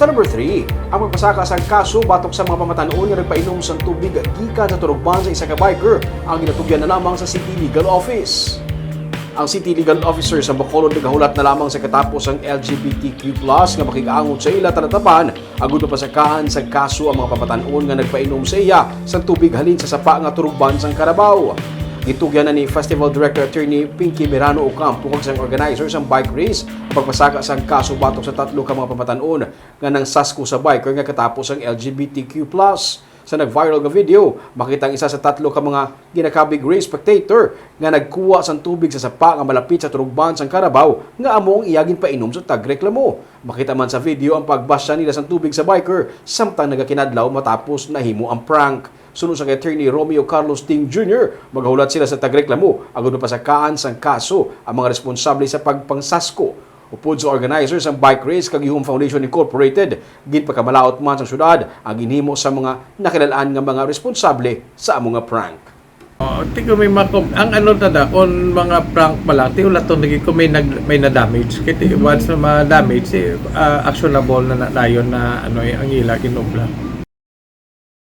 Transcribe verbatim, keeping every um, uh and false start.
Number three, ang pagpasaka sang kaso batok sa mga pamatan-on nga nagpainom sang tubig gikan sa turugban sa isa ka biker ang ginatugyan na lamang sa City Legal Office. Ang City Legal Officer sa Bacolod nagahulat na lamang sa katapos ang L G B T Q plus nga makig-angot sa ila talatapan agud mapasakaan sa kaso ang mga pamatan-on nga nagpainom sa iya sang tubig halin sa sapa nga turugban sang Carabao. Gitugyan na ni Festival Director Attorney Pinky Mirano Ocampo kag sang organizer sang bike race ang pagpasaka sang kaso batok sa tatlo ka mga pamatan-on nga nangsasko sa biker nga katapos ang L G B T Q plus. Sa nag-viral nga video, makita ang isa sa tatlo ka mga ginakabig race spectator nga nagkuha sang tubig sa sapa nga malapit sa turugban sang Carabao nga amo ang iya ginpainom sa tagreklamo. Makita man sa video ang pagbasya nila sang tubig sa biker samtang nagakinadlaw matapos nahimo ang prank. Suno sa kay Attorney Romeo Carlos Ting Junior, magahulat sila sa tagreklamo agud mapasakaan sang kaso ang mga responsable sa pagpangsasko. Upod sa organizer sang bike race kag Yuhom Foundation Incorporated, ginpakamalaut man sa syudad ang ginhimo sa mga nakilal-an nga mga responsable sa amo nga prank. Oh, ti kung may mga com- ang ano tada, kung mga prank pa lang, ti wala to naging kung may nag may na damage. Kaya ti, once na ma damage, eh, ah, actionable na, na dayon na ano eh, ang ila ginobra.